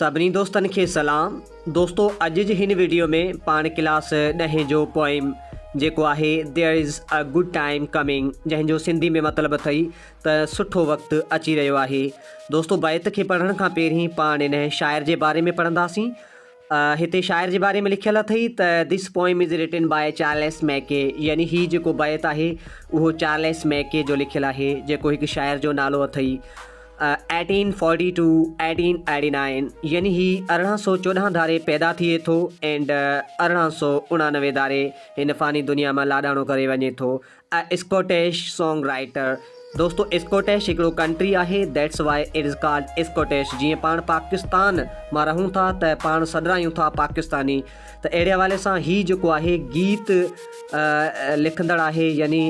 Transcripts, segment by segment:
سڀني دوستن کي سلام دوستو اڄ جي هن وڊيو ۾ پاڻ ڪلاس ڏهين جو پوئم جيڪو آهي There is a good time coming جنهن جو سنڌي ۾ مطلب اٿئي ته سٺو وقت اچي رهيو آهي دوستو بيت کي پڙهڻ کان پهرين پاڻ ان شاعر جي باري ۾ پڙهنداسين هتي شاعر جي باري ۾ لکيل اٿئي ته This poem is written by Charles Mackay يعني هي جيڪو بيت آهي اهو چارلس ميڪي جو لکيل آهي جيڪو هڪ شاعر جو نالو اٿئي 1842، 1889 يعني هي 1814 ڌاري پيدا ٿئي ٿو اينڊ 1889 ڌاري هن فاني دنيا مان لاڏاڻو ڪري وڃي ٿو. A Scottish song writer دوستو اسڪاٽش هڪڙو ڪنٽري آهي that's why it is called Scottish جيئن پاڻ پاڪستان مان رهون ٿا ته پاڻ سڏرايون ٿا پاڪستاني ته اهڙي حوالي سان هي جيڪو آهي گيت لکندڙ آهي يعني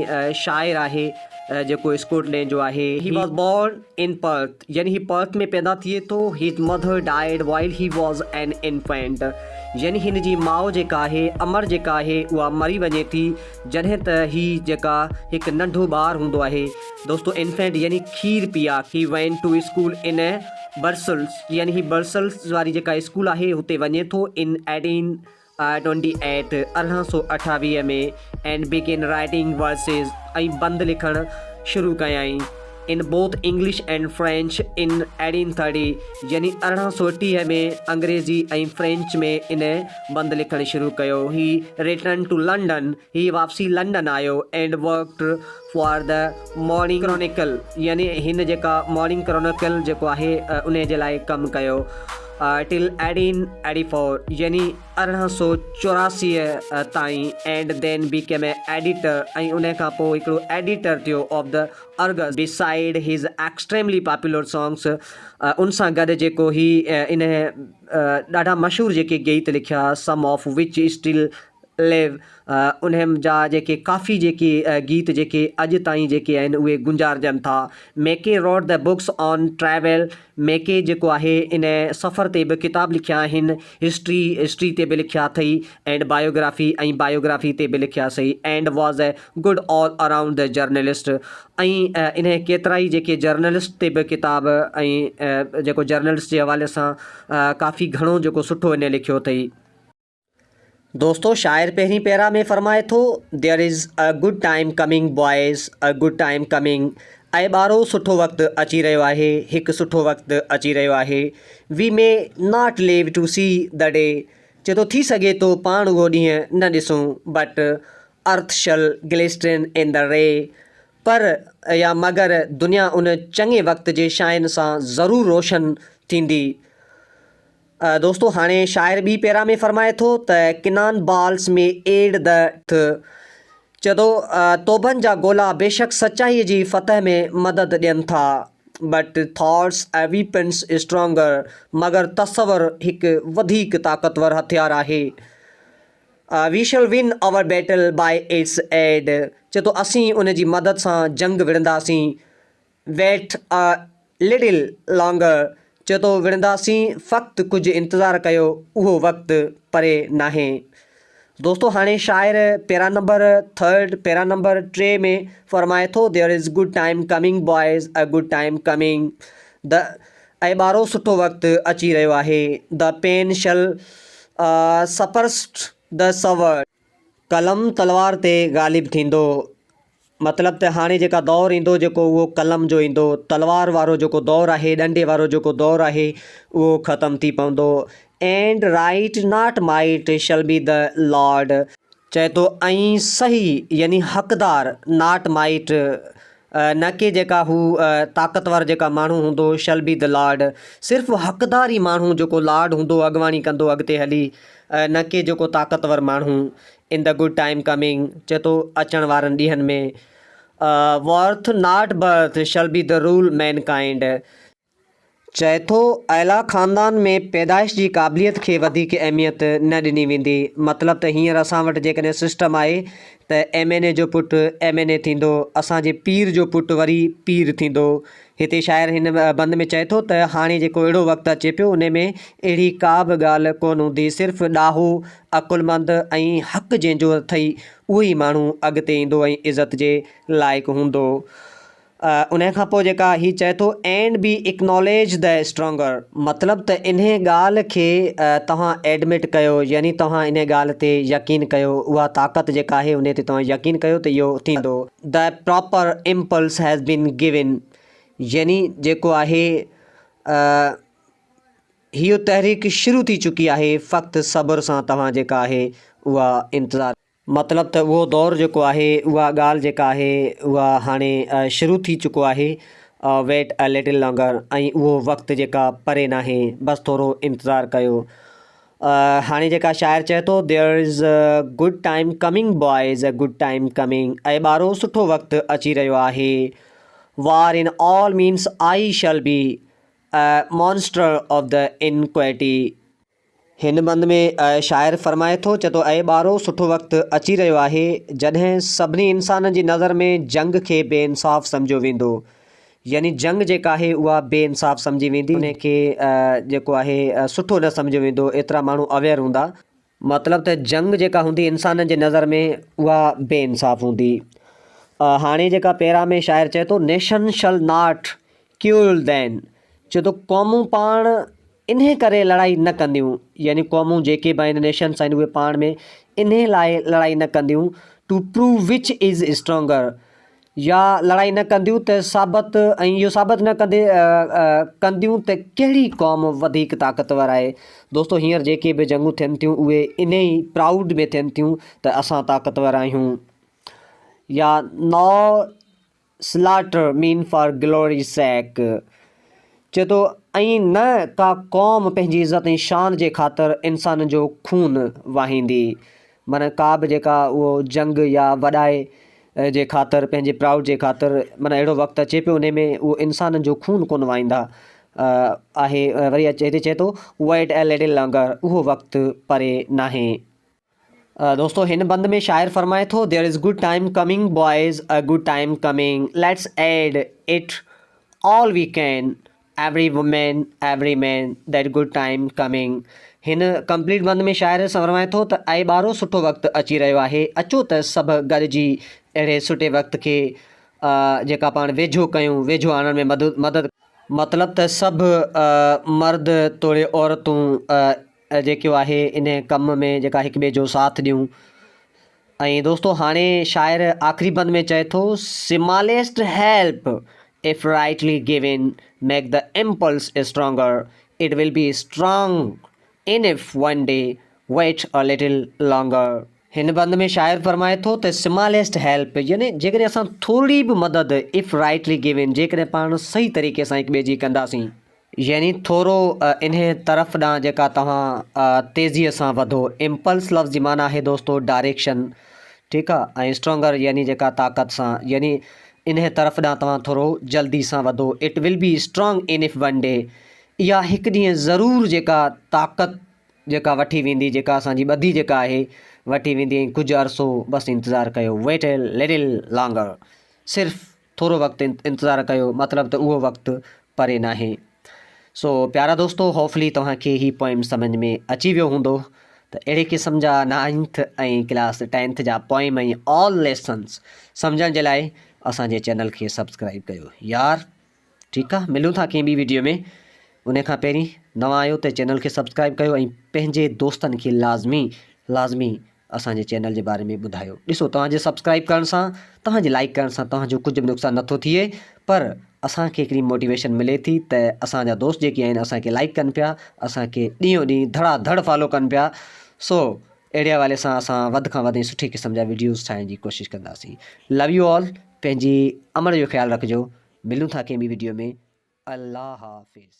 شاعر آهي جيڪو اسڪاٽ لينڊ جو آهي. He was born in Perth يعني هي پرٿ ۾ پيدا ٿئي ٿو. His mother died while he was an infant يعني هن جي ماء جيڪا آهي امڙ جيڪا آهي اها مري وڃي ٿي جڏهن ته هي جيڪا هڪ ننڍو ٻار هوندو آهي. دوستو انفينٽ يعني کير پياڪ. He went to school in Brussels يعني هي برسلز واري جيڪا اسڪول آهي هتي وڃي ٿو ان 1828، 1828 ۾، اينڊ بيگين رائٽنگ ورسز ۽ بند لکڻ شروع ڪيائين in both English and French in 1830 يعني 1830 ۾ انگريزي ۽ فرينچ ۾ ان بند لکڻ شروع ڪيو هي ريٽرن ٽو لنڊن هي واپسي لنڊن آيو and worked for the Morning Chronicle يعني هن جيڪا مارننگ ڪرونيڪل جيڪو آهي انهي جي لاء ڪم ڪيو ٽل ايڊين ايڊي فور يعني 1884 تائين and then became a editor ۽ انهي کان پوء هڪڙو ايڊيٽر ٿيو of the Argus beside his extremely popular songs ان سان گڏ جيڪو هي انهي ڏاڍا مشهور جيڪي گيت لکيا some of which still live انهن جا جيڪي ڪافي جيڪي گيت جيڪي اڄ تائين جيڪي آهن اهي گونجارجن ٿا. Mackay wrote the books on travel Mackay جيڪو آهي ان سفر تي به ڪتاب لکيا آهن هسٽري هسٽري تي به لکيا اٿئي اينڊ بايوگرافي ۽ بايوگرافي تي به لکيا اٿئي and was a good all around the journalist ۽ انهي ڪيترائي جيڪي جرنلسٽ تي به ڪتاب ۽ جيڪو جرنلسٽ جي حوالي سان ڪافي گهڻو جيڪو سٺو انهي لکيو اٿئي. دوستو شاعر پهرين پيرا ۾ فرمائي ٿو There is a good time coming boys, a good time coming اي ٻارو سٺو وقت اچي رهيو آهي، هڪ سٺو وقت اچي رهيو آهي We may not live to see the day چئي ٿو ٿي سگهي ٿو پاڻ اهو ڏينهن نه ڏسون But earth shall glisten in the ray پر يا مگر دنيا ان چڱي وقت جي شائن سان ضرور روشن ٿيندي. دوستو هاڻي شاعر ٻي پيرا ۾ فرمائي ٿو ته ڪنان بالز ۾ ايڊ the ٿ چئي ٿو توبن جا گولا بيشڪ سچائي جي فتح ۾ مدد ڏين ٿا but that's a weapons stronger مگر تصور هڪ وڌيڪ طاقتور هٿيار آهي we shall win our battle by its aid چئي ٿو اسين ان جي مدد سان جنگ وڙهنداسين ويٽ ا لٽل لانگر چئي ٿو وڙهنداسين فقط ڪجهه انتظار ڪيو اهو وقت پري ناهي. دوستو هاڻي شاعر para number third para number ٽي ۾ فرمائي ٿو there is good time coming boys a good time coming the اي ٻارو سٺو وقت اچي رهيو آهي the pen shall supersede the sword قلم تلوار تي غالب ٿيندو. مطلب ته هاڻي جيڪا دور ايندو جيڪو اهو قلم جو ايندو، تلوار وارو جيڪو دور آهي، ڏنڊي وارو جيڪو دور آهي اهو ختم ٿي پوندو. And right not might shall be the lord. چئي ٿو ۽ صحيح يعني حقدار not might نه ڪي جيڪا هو طاقتور جيڪا ماڻهو هوندو شل بي the lord صرف حقدار ئي ماڻهو جيڪو لارڊ هوندو اڳواڻي ڪندو اڳتي هلي نه ڪي جيڪو طاقتور ماڻهو in the good time coming چئي ٿو اچڻ وارن ڏينهن ۾ worth not birth shall be the rule mankind چئي ٿو اعليٰ خاندان ۾ پيدائش جي قابليت کي وڌيڪ اهميت نه ڏني ويندي مطلب ته هينئر اسان وٽ جيڪڏهن سسٽم آهي ته ايم اين اي جو پٽ ايم اين اي ٿيندو اسان جي پير جو پٽ وري پير ٿيندو هتي شاعر هن بند ۾ چئي ٿو ته هاڻي جيڪو اهڙو وقت اچي پيو انهي ۾ اهڙي ڪا به ڳالهه ڪونه هوندي صرف ڏاهو، عقلمند ۽ حق جنهن جو اٿئي اهو ئي ماڻهو اڳتي ايندو ۽ عزت جي لائق هوندو. انهي کان پوء جيڪا هي چئي ٿو and be acknowledge the stronger مطلب ته انهي ڳالهه کي توهان ايڊمٽ ڪيو يعني توهان انهي ڳالهه تي يقين ڪيو اها طاقت جيڪا آهي انهي تي توهان يقين ڪيو ته اهو ٿيندو. The proper impulse has been given يعني جيڪو آهي هيء تحريڪ شروع ٿي چڪي آهي فقط صبر سان توهان جيڪا آهي اها انتظار. مطلب ته اهو دور جيڪو آهي اها ڳالهه جيڪا آهي اها هاڻي شروع ٿي چڪو آهي ويٽ ا لٽل لانگر ۽ اهو وقت جيڪا پري ناهي بس ٿورو انتظار ڪيو هاڻي جيڪا شاعر چئي ٿو there is a good time coming boys a good time coming اي ٻارو سٺو وقت اچي رهيو آهي war in all means I shall be a monster of the iniquity هن بند ۾ شاعر فرمائي ٿو، چئي ٿو، اي ٻارو! سٺو وقت اچي رهيو آهي، جڏهن سڀني انسانن جي نظر ۾ جنگ کي بي انصاف سمجهيو ويندو. يعني جنگ جيڪا آهي اها بي انصاف سمجهي ويندي، ان کي جيڪو آهي سٺو نه سمجهيو ويندو، ايترا ماڻهو اويئر هوندا. مطلب ته جنگ جيڪا هوندي انسانن جي نظر ۾ اها بي انصاف هوندي. هاڻي جيڪا پيرا ۾ شاعر چئي ٿو، nation shall not quarrel then, چئي ٿو قومون پاڻ انهي ڪري لڙائي نه ڪنديون يعني قومون جيڪي به آهن نيشنس آهن اهي پاڻ ۾ انهي لاء لڙائي نه ڪنديون to prove which is stronger يا لڙائي نه ڪنديون ته ثابت ۽ اهو ثابت نه ڪندي ڪنديون ته ڪهڙي قوم وڌيڪ طاقتور آهي دوستو هينئر جيڪي به جنگون ٿين ٿيون اهي انهي پرائوڊ ۾ ٿين ٿيون ته اسان طاقتور آهيون يا نو Slaughter men for glory's sake چئي ٿو ۽ نه ڪا قوم پنهنجي عزت ۽ شان جي خاطر انسانن جو خون واهيندي معنيٰ ڪا به جيڪا اهو جنگ يا وڏائي جي خاطر پنهنجي پرائوڊ جي خاطر معنيٰ اهڙو وقت اچي پيو انهي ۾ اهو انسانن جو خون ڪونه واهيندا آهي وري هتي چئي ٿو Wait a little longer اهو وقت پري ناهي. دوستو هن بند ۾ شاعر فرمائي ٿو there is good time coming boys a good time coming let's aid it all we can every woman every man that good time coming هن ڪمپليٽ بند ۾ شاعر فرمائي ٿو ته اي ٻارو سٺو وقت اچي رهيو آهي اچو ته سڀ گڏجي اهڙي سٺي وقت کي جيڪا پاڻ ويجهو ڪيون ويجهو آڻڻ ۾ مدد مطلب ته سڀ مرد توڙي عورتون جيڪو آهي انهي ڪم ۾ جيڪا هڪ ٻئي جو ساٿ ڏيون ۽ دوستو هاڻي شاعر آخري بند ۾ چئي ٿو smallest help if rightly given make the impulse stronger it will be strong enough one day wait a little longer هن بند ۾ شاعر فرمائي ٿو ته سماليسٽ هيلپ يعني جيڪڏهن اسان ٿورڙي به مدد if rightly given جيڪڏهن پاڻ صحيح طريقي سان هڪ ٻئي جي ڪنداسين يعني ٿورو انهيء طرف ڏانهن جيڪا توهان تيزيء سان وڌو. امپلس لفظ جي معنيٰ آهي دوستو ڊائريڪشن ٺيڪ آ ۽ اسٽرانگر يعني جيڪا طاقت سان يعني انهيء طرف ڏانهن توهان ٿورو جلدي سان وڌو. It will be strong enough one day اها هڪ ڏينهن ضرور جيڪا طاقت جيڪا وٺي ويندي جيڪا اسان جي ٻڌي جيڪا آهي وٺي ويندي ۽ ڪجهه عرصو بس انتظار ڪيو Wait a little longer صرف ٿورو وقت انتظار ڪيو مطلب ته اهو وقت پري ناهي. سو پيارا دوستو هوپفلي توهان کي هي پوئم سمجهه ۾ اچي ويو هوندو ته اهڙي قسم جا نائنٿ ۽ ڪلاس ٽينٿ جا پوئم ۽ آل ليسنس سمجهڻ جي لاء اسان جي چينل کي سبسڪرائب ڪيو يار ٺيڪ آ ملون ٿا ڪنهن ٻي ويڊيو ۾ ان کان پهرين نوان آهيو ته چينل کي سبسڪرائب ڪيو ۽ پنهنجي دوستن کي لازمي لازمي اسان جي چينل جي باري ۾ ٻڌايو ڏسو توهان جي سبسڪرائب ڪرڻ سان توهان جي لائڪ ڪرڻ سان توهان جو ڪجهه به نقصان نٿو ٿئي پر اسان کي هڪڙي موٽيويشن ملي ٿي ته اسان جا دوست جيڪي آهن اسان کي لائڪ ڪن پيا اسان کي ڏينهون ڏينهن ڌڙا ڌڙ فالو ڪن پيا سو اهڙي حوالي سان اسان وڌ کان وڌ ۽ سٺي قسم جا ويڊيوز ٺاهڻ جي ڪوشش ڪنداسين لو you all پنهنجي امڙ جو خيال رکجو ملون ٿا ڪنهن ٻي ويڊيو ۾ الله حافظ.